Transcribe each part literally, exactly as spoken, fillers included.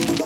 Welcome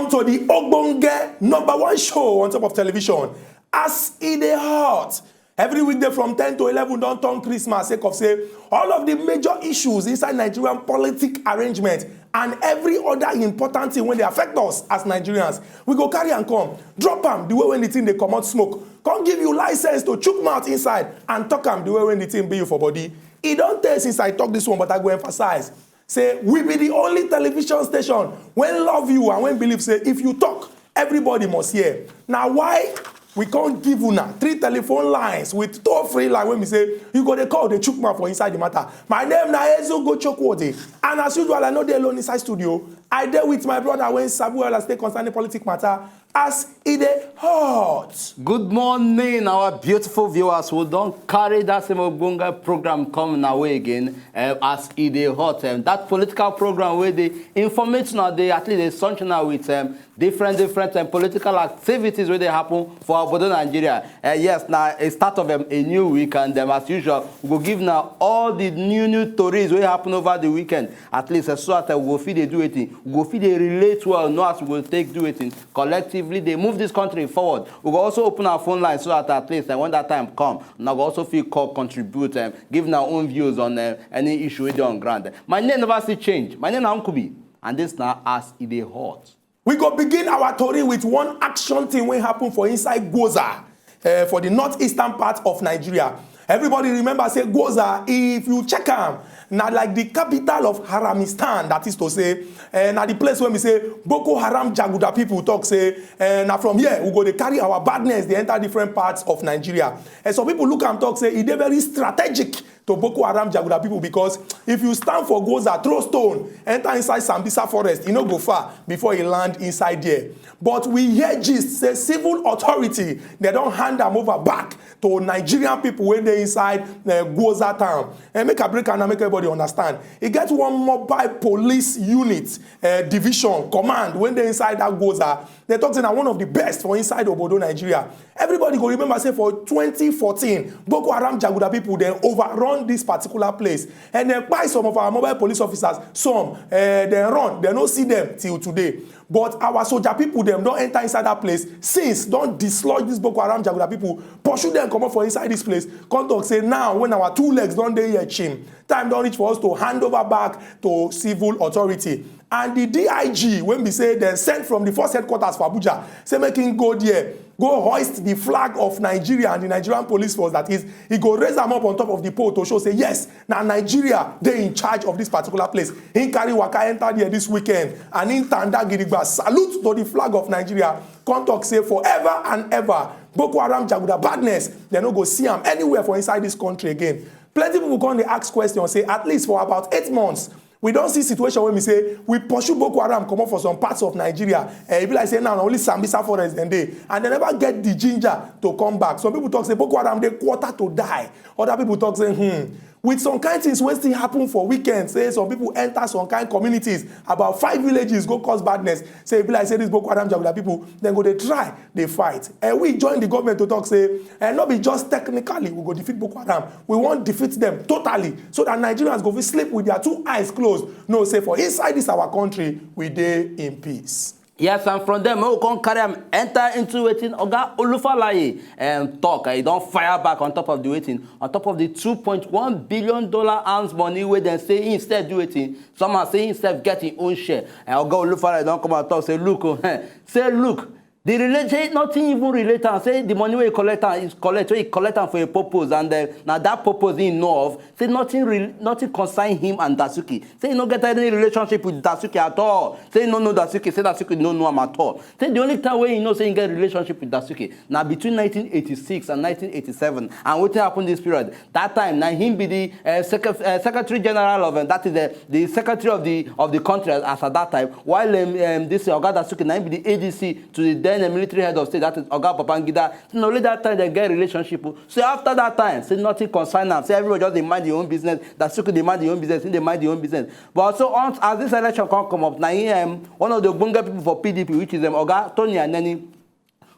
to the Ogbonge number one show on top of television. As e dey hot, every weekday from ten to eleven don turn Christmas sake of say all of the major issues inside Nigerian politic arrangement and every other important thing wey dey affect us as Nigerians, we go carry am come, drop am the way wey the thing dey comot smoke, come give you license to chook mouth inside and talk am the way wey the thing be you for body. E don tey since I talk this one, but I go emphasize say we be the only television station wey love you and wey believe say if you talk, everybody must hear. Na why we come give una three telephone lines with toll free line wey be say you go dey call, dey chook mouth for inside the matter. My name na Ezu Gochokwode, and as usual, I no dey alone inside studio. I dey with my brother wey sabi well as take concerning politic matter. As e dey hot. Good morning, our beautiful viewers. We don carry that same ogbonge program come una way again. Eh, as e dey hot, um, that political program wey dey informate una, dey at least dey sunshine una with, um, different different, um, political activities wey dey happen for obodo Nigeria. Eh, yes, na a start of, um, a new week, and, um, as usual, we go give una all the new new tories wey happen over the weekend. At least, uh, so that, uh, we go fit dey do wetin, we go fit dey relate well, know as we go take do wetin, collectively dey move this country forward. We go also open our phone line so that at least, uh, when that time come, una go also fit call, contribute, um, give una own views on, uh, any issue wey dey on ground. My name never still change. My name na Nkubi, and this na as e dey hot. We go begin our tori with one action thing wey happen for inside Gwoza, eh, for the northeastern part of Nigeria. Everybody remember say Gwoza, if you check am, na like the capital of Haramistan. That is to say, eh, na the place wey be say Boko Haram jaguda people talk say, eh, na from here we go dey carry our badness dey enter different parts of Nigeria. And some people look am talk say e dey very strategic to Boko Haram jaguda people, because if you stand for Gwoza, throw stone, enter inside Sambisa forest, e no go far before e land inside there. But we hear gist say civil authority, they don hand am over back to Nigerian people wey dey inside, eh, Gwoza town. And make I break am now, make everybody understand. E get one mobile police unit, eh, division, command wey dey inside that Gwoza. They talk say na one of the best for inside obodo Nigeria. Everybody go remember say for twenty fourteen, Boko Haram jaguda people dem overrun this particular place, and dem kpai some of our mobile police officers. Some, eh, dem run, dem no see dem till today. But our soldier people dem don enter inside that place since, don dislodge this Boko Haram jaguda people, pursue dem comot for inside this place. Come talk say now when our two legs don dey here, chim, time don reach for us to hand over back to civil authority. And the D I G wey be say dem send from the force headquarters for Abuja, say make him go there, go hoist the flag of Nigeria and the Nigerian police force. That is, he go raise am up on top of the pole to show say yes, na Nigeria dey in charge of this particular place. He carry waka enter there this weekend and he tanda gidigba, salute to the flag of Nigeria. Come talk say forever and ever, Boko Haram jaguda badness, dem no go see am anywhere for inside this country again. Plenty people come dey ask question say at least for about eight months, we don see situation wey be say we pursue Boko Haram comot for some parts of Nigeria. Eh, e be like say now na only Sambisa forest dem dey, and dem never get the ginger to come back. Some people talk say Boko Haram dey quarter to die. Other people talk say, hmm, with some kind things wey still happen for weekend, say some people enter some kind communities, about five villages go cause badness. Say e be like say this Boko Haram jaguda people, dem go dey try dey fight. And we join the government to talk say, and no be just technically we go defeat Boko Haram, we wan defeat them totally, so that Nigerians go fit sleep with their two eyes closed, know say for inside this our country, we dey in peace. Yes, and from there, make we come carry am enter into wetin Oga Olufalaye, um, talk. He don fire back on top of the wetin, on top of the two point one billion dollar arms money wey dem say he sef do wetin, somehow say he sef get him own share. And Oga Olufalaye don come out talk say, look, oh, say look, the relate, say nothing even relate am. Say the money wey he collect am, he collect, wey he collect am for a purpose, and, uh, na that purpose he know of. Say nothing, re-, nothing concern him and Dasuki. Say he no get any relationship with Dasuki at all. Say he no know Dasuki. Say Dasuki no know am at all. Say the only time wey he know say he get relationship with Dasuki na between nineteen eighty-six and nineteen eighty-seven. And wetin happen this period? That time na him be the, uh, secre-, uh, secretary general of, uh, that is the, the secretary of the, of the country as, as at that time. While, um, um, this Oga Dasuki na him be the A D C to the Then the military head of state, that is Oga Babangida, say na only that time they get relationship. So after that time, say nothing concern am. Say everybody just dey mind your own business. That Suki dey mind your own business. He dey mind your own business. But also, on, as this election come come up, na him, um, one of the ogbonge people for P D P, which is, um, Oga Tony Aneni,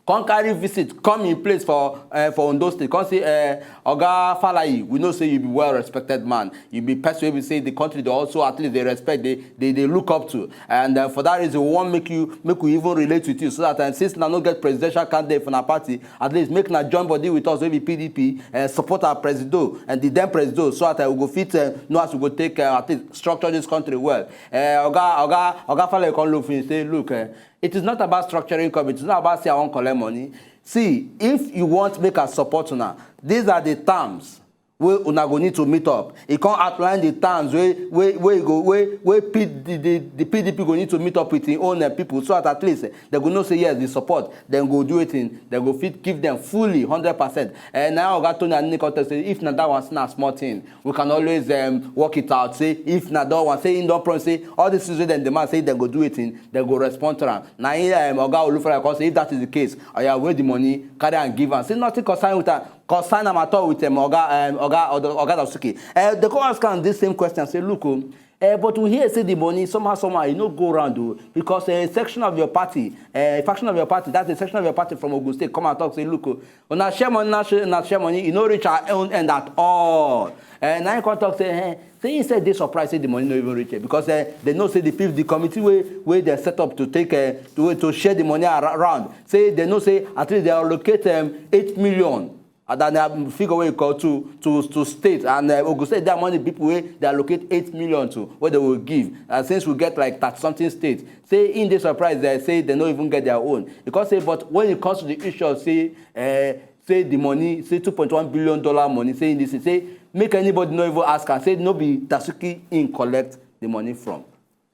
come carry visit, come in place for, uh, for Ondo State. Come say, uh, "Oga Falayi, we know say you be well respected man. You be person wey be say the country dey also at least dey respect, dey, dey, dey look up to. And, uh, for that reason, we wan make you, make we even relate with you so that, uh, since una no get presidential candidate for una party, at least make una join body with us wey be P D P, uh, support our presido and the then presido so that, uh, we go fit, uh, know as we go take, uh, at least structure this country well." Uh, Oga, Oga, Oga Falayi come look finish say, "Look, uh, it is not about structuring committee. It's not about say I wan collect money. See, if you want make I support una, these are the terms wey una go need to meet up." E come outline the terms wey, wey, wey go, wey, wey P-, the, the, the P D P go need to meet up with im own, uh, people, so that at least, uh, they go know say yes, the support, dem go do wetin, dem go fit give dem fully hundred percent. And now Oga Tony Anini come talk say if na that one, say na small thing, we can always, um, work it out. Say if na that one, say im don promise say all these things wey dem demand, say dem go do wetin, dem go respond to am. Na im, um, Oga Olufala come say if that is the case, oya, where the money, carry am give am. Say nothing concern with am, concern am at all with, um, Oga, um, Oga, Oga, Oga Dasuki. Uh, they come ask am this same question, say, "Look, oh, uh, but we hear say the money somehow, somehow, e no go round, oh, because a section of your party, a faction of your party, that's a section of your party from Ogun State, come and talk say, look, oh, una share money, una share, una share money, e no reach our own end at all." Uh, na im come talk say, eh, say he said dey surprised say the money no even reach here because, uh, they know say the people, the committee wey, wey dem set up to take, uh, to, to share the money ar-, around, say they know say at least they allocate, um, eight million. And then, um, figure wey e call to, to, to state and, uh, Ogun State, that money people wey they allocate eight million to, wey they will give. And since we get like thirty something states, say im dey surprised, they say they no even get their own. Because say, but when it comes to the issue of say, uh, say the money, say two point one billion dollar money, say in this, say make anybody no even ask am, say no be Dasuki im collect the money from.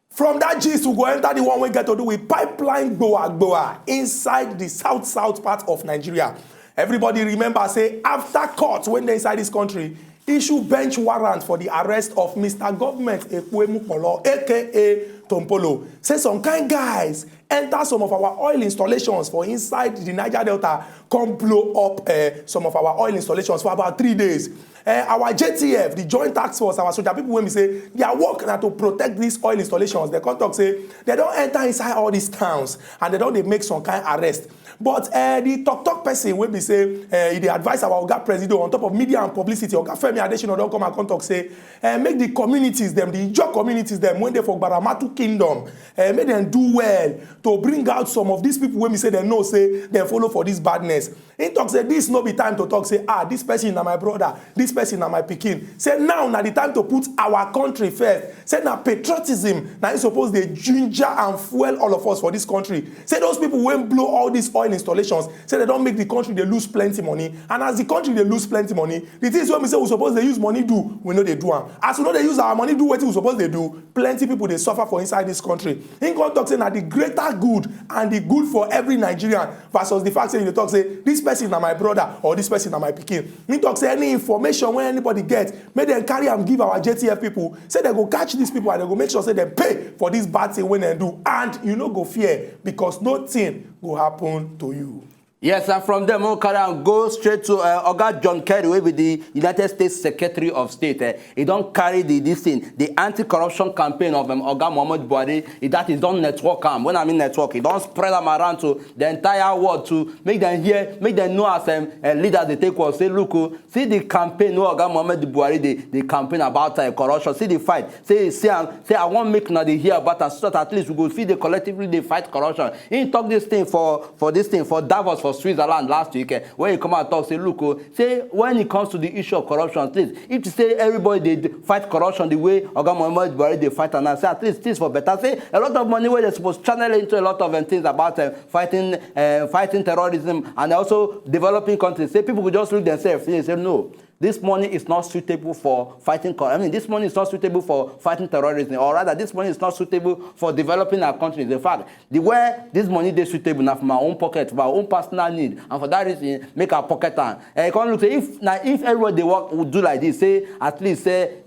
From that gist, we go enter the one wey get to do with pipeline gboa gboa inside the south south part of Nigeria. Everybody remember say after court wey dey inside this country issue bench warrant for the arrest of Mister Government Ekpemukpolo, A K A Tompolo, say some kind guys enter some of our oil installations for inside the Niger Delta, come blow up, eh, some of our oil installations for about three days. Eh, our J T F, the Joint Task Force, our soldier people, when we say their work na to protect these oil installations, they come talk say they don enter inside all these towns and they don dey make some kind arrest. But, eh, the talk talk person wey be say, eh, e dey advise our oga presido on top of media and publicity, Oga Femi Adesina, don come and come talk say, eh, make the communities dem, the Ijaw communities dem wey dey for Gbaramatu Kingdom, eh, make dem do well to bring out some of these people wey be say dem know say dem follow for this badness. He talk say this no be time to talk say, ah, this person na my brother, this person na my pikin. Say now na the time to put our country first. Say na patriotism na im suppose dey ginger and fuel all of us for this country. Say those people wey blow all these oil installations, say they don make the country dey lose plenty money. And as the country dey lose plenty money, the things wey be say we suppose dey use money do, we no dey do am. As we no dey use our money do wetin we suppose dey do, plenty people dey suffer for inside this country. He come talk say na the greater good and the good for every Nigerian versus the fact say you dey talk say this person na my brother or this person na my pikin. He talk say any information wey anybody get, make dem carry am give our J T F people. Say dem go catch these people and dem go make sure say dem pay for this bad thing wey dem do, and you no go fear because no thing go happen to you. Yes, and from there, we carry and go straight to, uh, Oga John Kerry, wey be the United States Secretary of State. Uh, he don carry the, this thing, the anti-corruption campaign of, um, Oga Muhammad Buhari. He, that is don network am. When I mean network, he don spread am around to the entire world to make them hear, make them know as, um, uh, leaders dey take work. Say, look, oh, see the campaign wey Oga Muhammad Buhari dey, dey campaign about, uh, corruption. See the fight. Say, see am. Say I wan make una dey hear about am so that at least we go fit dey collectively dey fight corruption. He talk this thing for, for this thing for Davos for Switzerland last week, eh, when he come out talk say, look, oh, say when it comes to the issue of corruption, at least if you say everybody dey d-, fight corruption the way Oga Muhammad Buhari dey fight am now, say at least things for better. Say a lot of money wey they suppose channel into a lot of, um, things about, um, fighting, um, fighting terrorism and also developing countries. Say people go just look themselves, say, say no, this money is not suitable for fighting cor-, I mean, this money is not suitable for fighting terrorism, or rather, this money is not suitable for developing our countries. In fact, the way this money dey suitable na for my own pocket, for my own personal need, and for that reason, make I pocket am. And you come look say if na, if everybody dey work, do like this, say at least say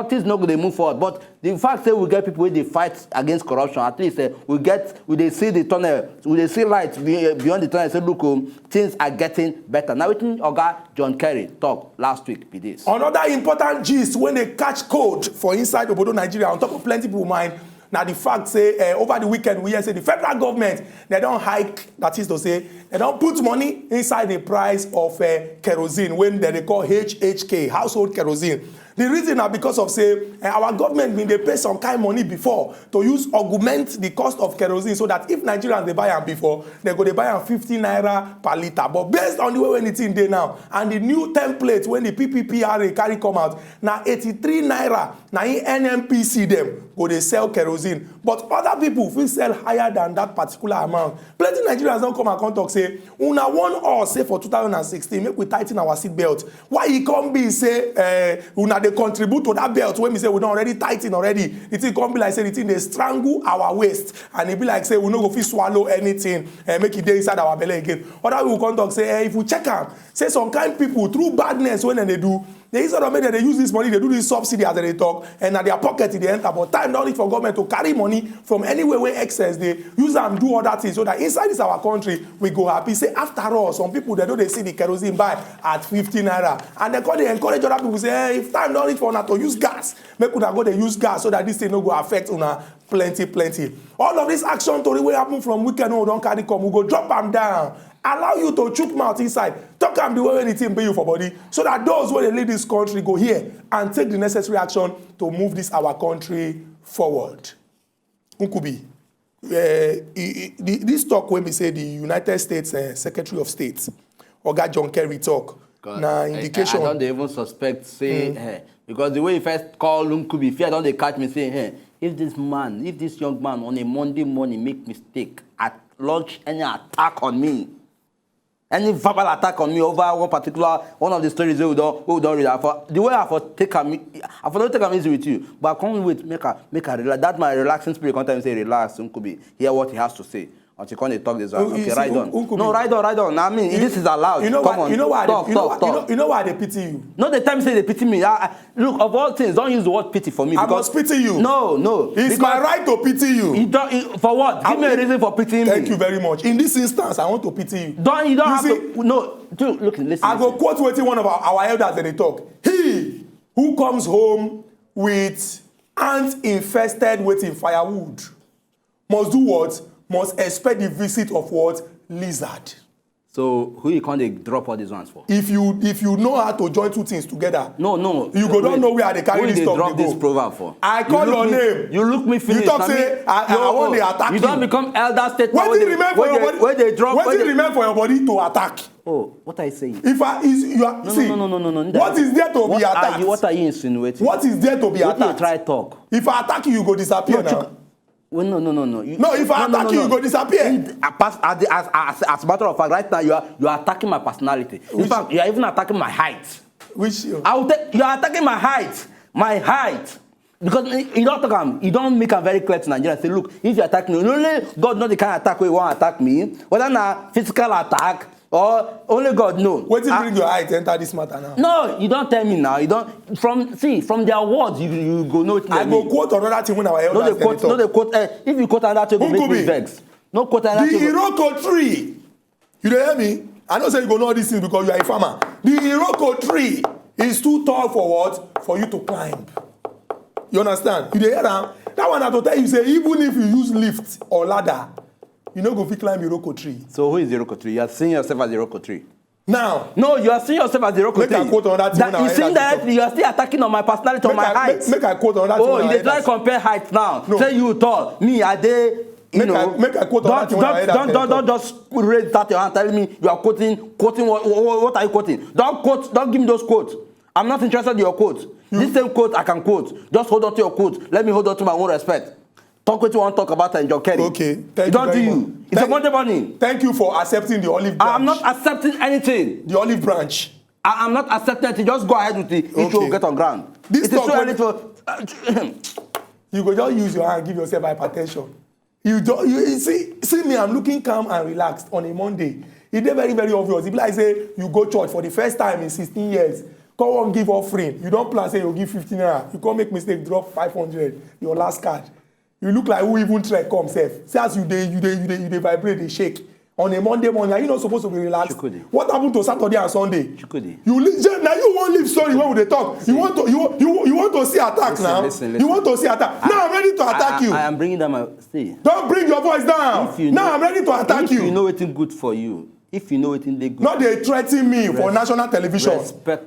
Things no go dey move forward. But the fact say we get people wey dey fight against corruption, at least eh, we get we dey see the tunnel, we dey see light be- beyond the tunnel. Say look, oh, things are getting better. Now wetin Oga John Kerry talk last week be this. Another important gist wey dey catch cold for inside obodo Nigeria, on top of plenty people mind, na the fact say eh, over the weekend we hear say the federal government, they don hike, that is to say, they don put money inside the price of eh, kerosene, wey dem dey call H H K, household kerosene. The reason na because of say eh, our government bin dey pay some kind money before to use augment the cost of kerosene, so that if Nigerians dey buy am before, dem go dey buy am fifty naira per litre. But based on the way wey the thing dey now and the new template wey the P P P R A carry come out, na eighty-three naira na im N N P C dem go dey sell kerosene. But other people fit sell higher than that particular amount. Plenty Nigerians don come and come talk say, "Una warn us say for two thousand and sixteen, make we tighten our seat belt. Why e come be say eh, una dey contribute to that belt wey be say we don already tighten already?" The thing come be like say the thing dey strangle our waist, and e be like say we no go fit swallow anything eh, make e dey inside our belle again. Other people come talk say eh, if we check am, say some kind people, through badness wey dem dey do, they, instead of make dem dey use this money, they do this subsidy as dem dey talk, and na their pocket e dey enter. But time don reach for government to carry money from anywhere where excess dey, use am do other things, so that inside this our country, we go happy. Say after all, some people, they no dey see the kerosene buy at fifty naira, and they come dey encourage other people say, "Eh, if time don reach for una to use gas, make una go dey use gas, so that this thing no go affect una plenty plenty." All of this action tori wey happen from weekend wey we don carry come, we go drop am down, allow you to chook mouth inside, talk am the way wey the thing be you for body, so that those wey dey lead this country go hear and take the necessary action to move this our country forward. Nkubi, eh, i- i- the- this talk wey be say the United States eh, Secretary of State, Oga John Kerry talk, na indication. I don dey even suspect say eh, because the way you first call Nkubi, fear don dey catch me say eh, if this man, if this young man on a Monday morning make mistake, at launch any attack on me, any verbal attack on me over one particular one of the stories wey we don wey we don read, I for the way I for take am, I for no take am easy with you, but I come wait make I make I relax. That my relaxing spirit come tell me say, "Relax, Nkubi, hear what he has to say." Until come dey talk this one. Okay, ride on. No, ride on, ride on. I mean, this is allowed. You know why? You know why? Talk, talk, talk. You know why they pity you? No, they tell me say they pity me. I, I, look, of all things, don't use the word pity for me. I must pity you. No, no. It's my right to pity you. You don't. You, for what? Give me a reason for pitying me. Thank you very much. In this instance, I want to pity you. Don't you don't have to. No, look, listen. I go quote wetin one of our, our elders dem dey talk. He who comes home with ant infested wetin firewood must do what? Must expect the visit of what? Lizard. So who you come dey drop all these ones for? If you if you know how to join two things together, no, no, you go don know where I dey carry this talk dey go. This proverb for? I call your name. You look me finish. You talk say I I wan dey attack you. You don become elder statesman. Wetin remain for your body? Wey dey drop. Wetin remain for your body to attack? Oh, what are you saying? If I is you are see. No, no, no, no, no, no. What is there to be attacked? What are you insinuating? What is there to be attacked? Wetin you try talk? If I attack you, you go disappear now. Well, no, no, no, no. You, no, if I no, no, attack no, you, no. You go disappear. In, as, as, as, as, as a matter of fact, right now you are you are attacking my personality. In fact, you are even attacking my height. Which I will take. You are attacking my height. My height. Because you don't talk am. You don't make am very clear to Nigeria. Say, look, if you attack me, only God know the kind of attack wey you want attack me. Whether na physical attack, or only God know. Wetin bring your eye to enter this matter now? No, you don't tell me now. You don't from see from their words you you go know. I go quote another thing when our elders no dey quote. No dey quote. Eh, if you quote another thing, go make me vex. No quote another thing. The Iroko tree. You dey hear me? I know say you go know all these things because you are a farmer. The Iroko tree is too tall for what? For you to climb. You understand? You dey hear am? That one na to tell you say even if you use lift or ladder, you no go fit climb Iroko tree. So who is Iroko tree? You are seeing yourself as Iroko tree. Now, no, you are seeing yourself as Iroko tree. Make I quote another thing. That you see indirectly, you are still attacking on my personality, on my height. Make I quote another thing. Oh, you dey try compare height now. No. Say you tall, me I dey. You know. Make I quote another thing. Don't don't don't don't just raise that your hand. Tell me you are quoting quoting what what, what are you quoting? Don't quote. Don't give me those quotes. I'm not interested in your quote. This same quote I can quote. Just hold on to your quote. Let me hold on to my own respect. Talk wetin you wan talk about John Kerry. Okay, thank you very much. It's a Monday morning. Thank you for accepting the olive branch. I'm not accepting anything. The olive branch. I am not accepting anything. Just go ahead with the issue. Okay. Get on ground. This talk wey you go just use your hand give yourself hypertension. You don't you see see me, I'm looking calm and relaxed on a Monday. E dey very very obvious. E be like say you go church for the first time in sixteen years. Come on, give offering. You don plan say you give fifty naira. You come make mistake, drop five hundred. Your last card. You look like who even try come sef. See as you dey, you dey, you dey, you dey vibrate, dey shake. On a Monday morning, are you not supposed to be relaxed? Chukwudi. What happened to Saturday and Sunday? Chukwudi. You leave, na you wan leave story when we dey talk. You want to, you, you, you want to see attack now. Listen, listen. You want to see attack. Now I'm ready to attack you. I am bringing down my, see. Don't bring your voice down. Now I'm ready to attack you. If you know wetin good for you, if you know wetin dey good. No dey threaten me for national television.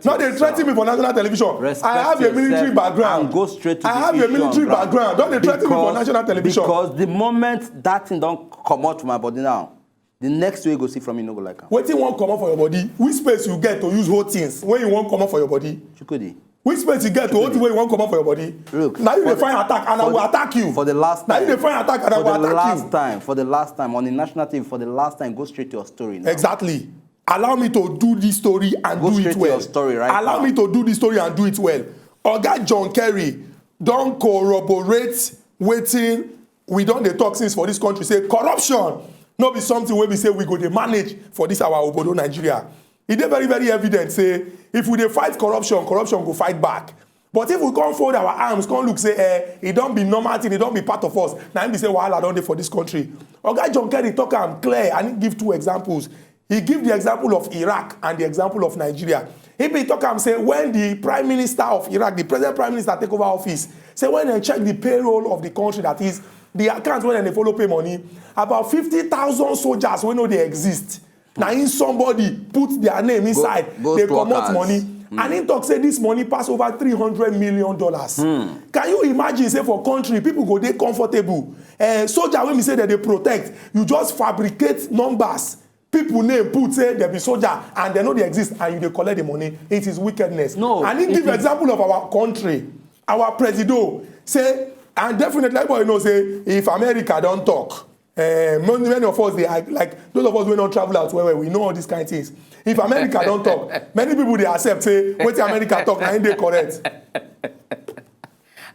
No dey threaten me for national television. I have a military background. And go straight to the issue on ground. I have a military background. Don't dey threaten me for national television. Because the moment that thing don comot for my body now, the next way you go see from me no go like am. Wetin wan comot for your body? Which space you get to use hold things when you wan comot for your body? Chukwudi. Which space you get to hold things when you wan comot for your body? Look, na you dey find attack, and I will attack you. For the last time. Na you dey find attack, and I will attack you. For the last time, for the last time, on the national T V, for the last time, go straight to your story now. Exactly. Allow me to do this story and do it well. Go straight to your story right now. Allow me to do this story and do it well. Oga John Kerry don corroborate wetin we don dey talk since for this country, say corruption no be something wey be say we go dey manage for this our obodo Nigeria. E dey very, very evident say if we dey fight corruption, corruption go fight back. But if we come fold our arms, come look say, eh, e don be normal thing, e don be part of us, na im be say wahala don dey for this country. Oga John Kerry talk am clear and he give two examples. He give the example of Iraq and the example of Nigeria. He be talk am say when the prime minister of Iraq, the present prime minister, take over office, say when dem check the payroll of the country, that is the account wey dem dey follow pay money, about fifty thousand soldiers wey no dey exist. Na im somebody put their name inside, dey comot money. And im talk say this money pass over three hundred million dollars. Can you imagine say for country, people go dey comfortable? Eh, soldier wey be say dem dey protect, you just fabricate numbers. People name put say dem be soldier and dem no dey exist, and you dey collect the money. It is wickedness. No, and he give example of our country, our presido, say, and definitely everybody know say if America don talk, eh, many, many of us dey, like, those of us wey don travel out well well, we know all these kind things. If America don talk, many people dey accept say wetin America talk na im dey correct.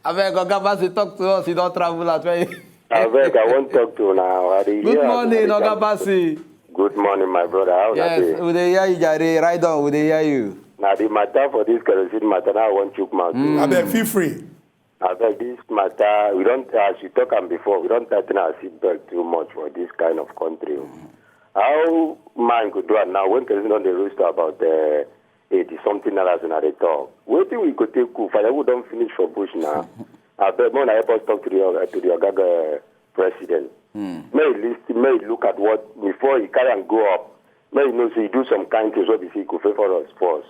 Abeg, Oga Bassey, talk to us. You don travel out well. Abeg, I wan talk to una. Good morning, Oga Bassey. Good morning, my brother. How una dey? Yes, we dey hear you, jare. Ride on, we dey hear you. Na the matter for this kerosene matter, now I wan chook mouth. Abeg, feel free. Abeg, this matter, we don, as you talk am before, we don tighten our seat belt too much for this kind of country. How man go do am now when kerosene don dey reach to about, eh, eighty something naira as una dey talk? Wetin we go take cook? Firewood don finish for bush now. Abeg, make una help us talk to the, uh, to the Oga, uh, president. Make he listen, make he look at what, before he carry am go up. Make he know say he do some kind things wey be say he go favour us first.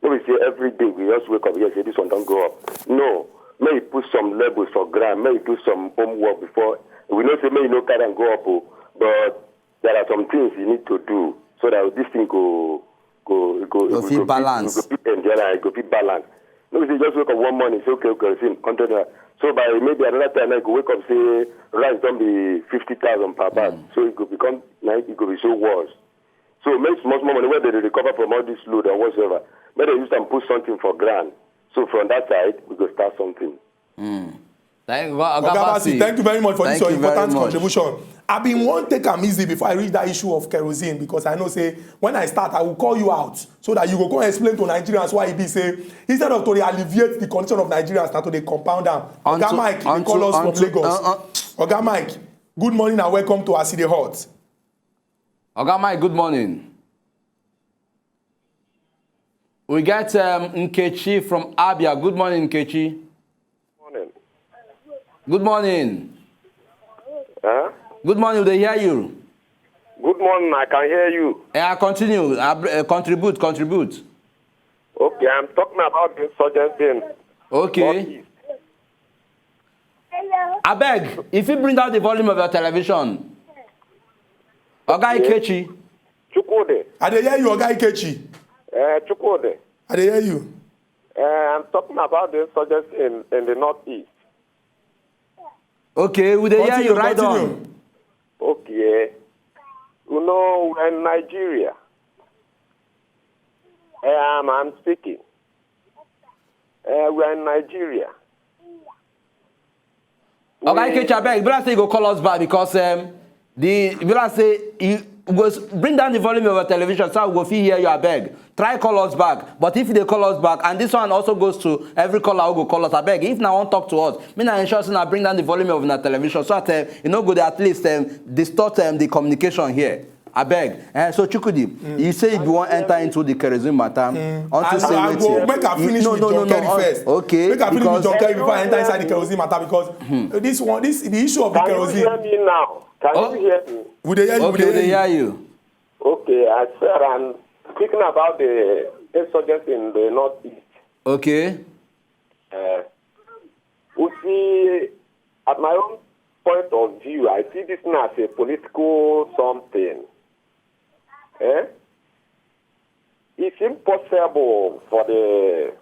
No be say every day we just wake up, yes, say this one don go up. No, make he put some levels for ground, make he do some homework before. We know say make he no carry am go up o, but there are some things you need to do so that this thing go, go, go, go fit balance. Go fit endure and go fit balance. No be say just wake up one morning, say, "Okay, okay, see, hundred naira." So by maybe another time, I go wake up, say rice don be fifty thousand per bag. So e go become, na e go be so worse. So make small, small money wey dem dey recover from all this load or whatsoever, make dem use am put something for ground. So from that side, we go start something. Thank you, Oga Bassey, thank you very much for this your important contribution. I been wan take am easy before I reach that issue of kerosene, because I know say when I start, I will call you out so that you go come explain to Nigerians why e be say instead of to dey alleviate the condition of Nigerians, na to dey compound am. Oga Mike, dey call us from Lagos. Oga Mike, good morning and welcome to As E Dey Hot. Oga Mike, good morning. We get, um, Nkechi from Abia. Good morning, Nkechi. Morning. Good morning. Huh? Good morning, we dey hear you. Good morning, I can hear you. Yeah, continue. Ab-, uh, contribute, contribute. Okay, I'm talking about the insurgency in Northeast. Abeg, if you bring down the volume of your television. Oga Ikechi. Chukwudi. I dey hear you, Oga Ikechi. Eh, Chukwudi. I dey hear you. Eh, I'm talking about the insurgency in, in the Northeast. Okay, we dey hear you. Continue, continue. Ride on. Okay. You know, we're in Nigeria. Eh, I'm, I'm speaking. Eh, we are in Nigeria. Oga Ikechi, abeg, e be like say you go call us back because, um, the, e be like say you, We go s- bring down the volume of your television so we go fit hear you, abeg. Try call us back. But if they call us back, and this one also goes to every caller who go call us, abeg, if na wan talk to us, me na ensure say na bring down the volume of una television so that um, e no go dey at least um, distort um, the communication here. Abeg. Eh, so Chukwudi, you say you wan enter into the kerosene matter. Unto I, say I go wetin? make I finish No, with no, John no, no. Kerry first. Okay, Make I finish with because John Kerry before I enter inside the kerosene matter because uh, this one, this the issue of the Can you kerosene. Hear me now? Can Oh. You hear me? We dey hear you. Okay, we dey hear you. Okay, I said I'm speaking about the insurgency in the northeast. Okay. Uh, you see, at my own point of view, I see this now as a political something. Eh? It's impossible for the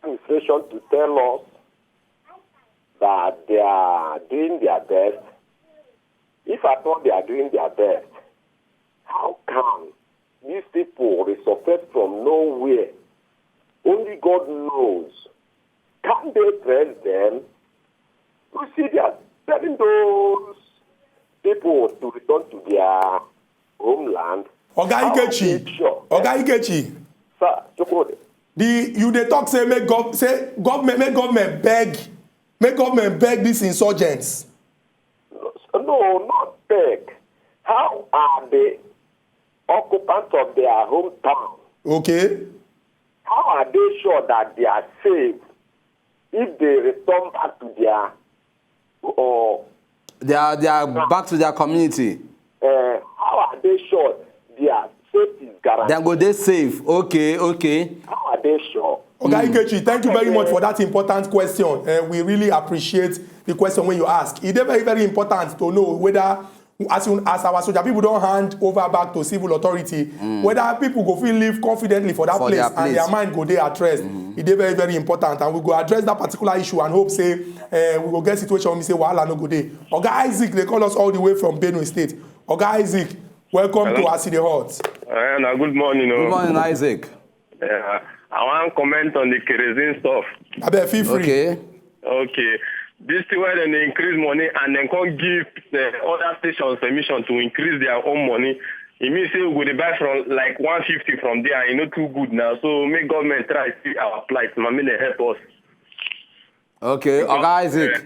administration to tell us that they are doing their best. If at all they are doing their best, how can these people resurface from nowhere? Only God knows. Can they trace them? You see, they are telling those people to return to their homeland. Oga How are Ikechi. they sure? Oga Ikechi. Sir, Chukwudi. The you dey talk say make gov say government make government beg make government beg these insurgents. No, not beg. How are the occupants of their hometown? Okay. How are they sure that they are safe if they return back to their or They are they are back to their community. uh, how are they sure their safety is guaranteed? Dem go dey safe. Okay, okay. How are they sure? Oga Ikechi, thank you very much for that important question. Uh, we really appreciate the question when you ask. It is very, very important to know whether, as, you, as our soldier people don't hand over back to civil authority, whether people go feel live confidently for that For place their and their place. Mind go there at rest. It is very, very important, and we go address that particular issue and hope say uh, we go get situation when we say wahala no go there. Oga Isaac, they call us all the way from Benue State. Oga Isaac, welcome to As E Dey Hot. Uh, na good morning. Good Oh. Morning, Isaac. Yeah, I want comment on the kerosene stuff. Abeg, feel free. Okay. Okay. This thing where they increase money and then come give the other stations permission to increase their own money. It means say we go dey buy from like one fifty from there. E no too good now. So make government try see our plight. Ma make they help us. Okay, Oga Isaac.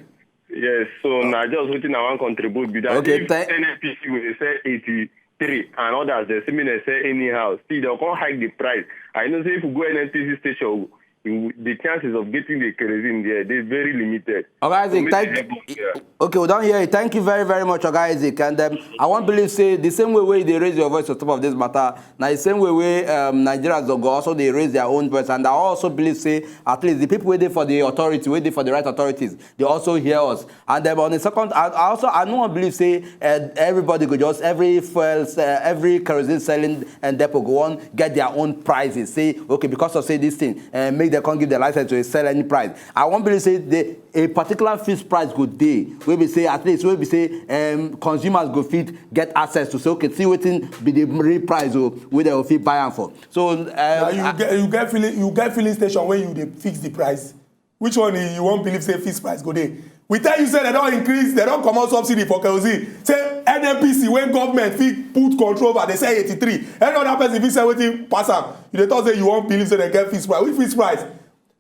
Yes, so now just wetin I wan contribute be that. Okay, If thank- N N P C will say eighty-three and others they say me they say anyhow. See, they'll come hike the price. I know say if we go N N P C station, you, the chances of getting the kerosene there they very limited. Oga Isaac, Make thank they help us, yeah. Okay, we don hear you. Thank you very, very much, Oga Isaac. And um, I wan believe say the same way wey you dey raise your voice on top of this matter, na the same way wey um, Nigerians go also dey raise their own voice. And I also believe say at least the people wey dey for the authority, wey dey for the right authorities, they also hear us. And um, on the second, I, I also I no wan believe say uh, everybody go just every fuel, uh, every kerosene selling and depot go wan get their own prices. Say okay because of say this thing, uh, make dem come give the license to sell any price. I wan believe say the a particular fixed price go dey wey be say at least wey be say um, consumers go fit get access to say okay see wetin be the real price o wey dem go fit buy am for. So um, Now you I- get you get filling you get filling station where you dey fix the price. Which one you wan believe say fixed price go dey? We tell you say they don increase, they don comot subsidy for kerosene. Say N N P C wey government fit put control over, they sell eighty-three. Any other person fit sell wetin pass am. You dey talk say you wan believe say they get fixed price. Which fixed price?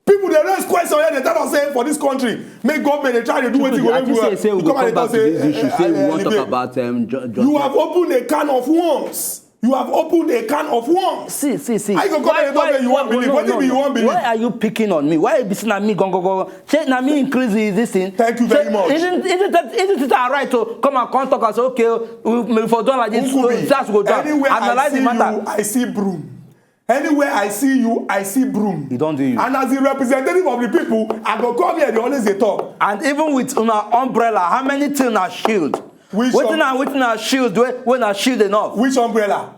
People dey raise question here, they tell us say for this country, make government dey try dey do wetin go I make think say well. say we You go come and come dey back talk to this say issue. eh, Say eh, we wan talk elevate. About um, John. John You have opened a can of worms. You have opened a can of worms. See, see, see. How you go come and talk say you wan believe? Wetin be you wan believe? Why are you picking on me? Why you be saying na me go go go? Say na me increase this, this thing. Thank you Say, very much. Isn't isn't that isn't it alright to come and come talk and say okay, we may for done like this, so Nkubi, that's go down. Anywhere I Analyze see the matter. You, I see broom. Anywhere I see you, I see broom. You don't do you. And as the representative of the people, I go come here, they always dey talk. And even with una umbrella, how many thing na shield? Which Wetin um- na wetin na shield wey wey na shield enough? Which umbrella?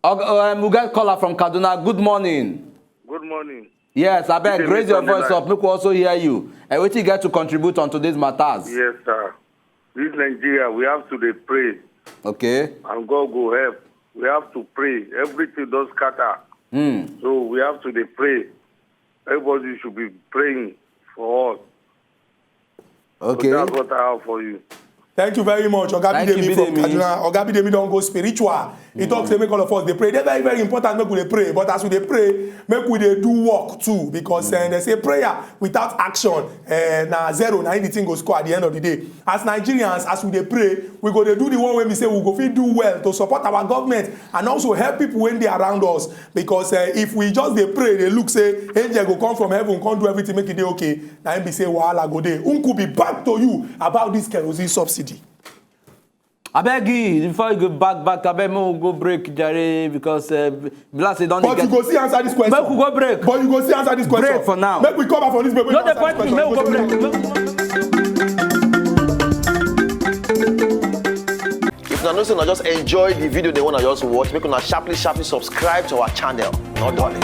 Okay, um, we get caller from Kaduna. Good morning. Good morning. Yes, abeg Good raise your evening, voice Kaduna. Up. Make we also hear you. And wetin you get to contribute on today's matters? Yes, sir. This Nigeria, we have to dey pray, Okay. And God go help. We have to pray. Everything don scatter. Hmm. So we have to dey pray. Everybody should be praying for us. Okay. So that's what I have for you. Thank you very much, Oga Thank you, Bidemi from Bidemi. Kaduna. Oga Bidemi don go spiritual. He talk say make all of us dey pray. Dey very very important make we dey pray, but as we dey pray, make we dey do work too, because uh, they say prayer without action uh, na zero. Na the thing go score at the end of the day. As Nigerians, as we dey pray, we go dey do the one wey we say we go fit do well to support our government and also help people wey dey around us. Because uh, if we just dey pray, dey look say angel go come from heaven, come do everything, make e dey okay. Na him be say wahala go dey. Nkubi, back to you about this kerosene subsidy. Abeg, before you go back back, abeg make we go break, jare, because uh, blast don. But you go see answer this question. Make we go break. But you go see answer this question. Break for now. Make we cover for this. Make we No, answer the point this is, make we go question. Break. If una know say una just enjoy the video, they wanna just watch, make una sharply sharply subscribe to our channel. No darling.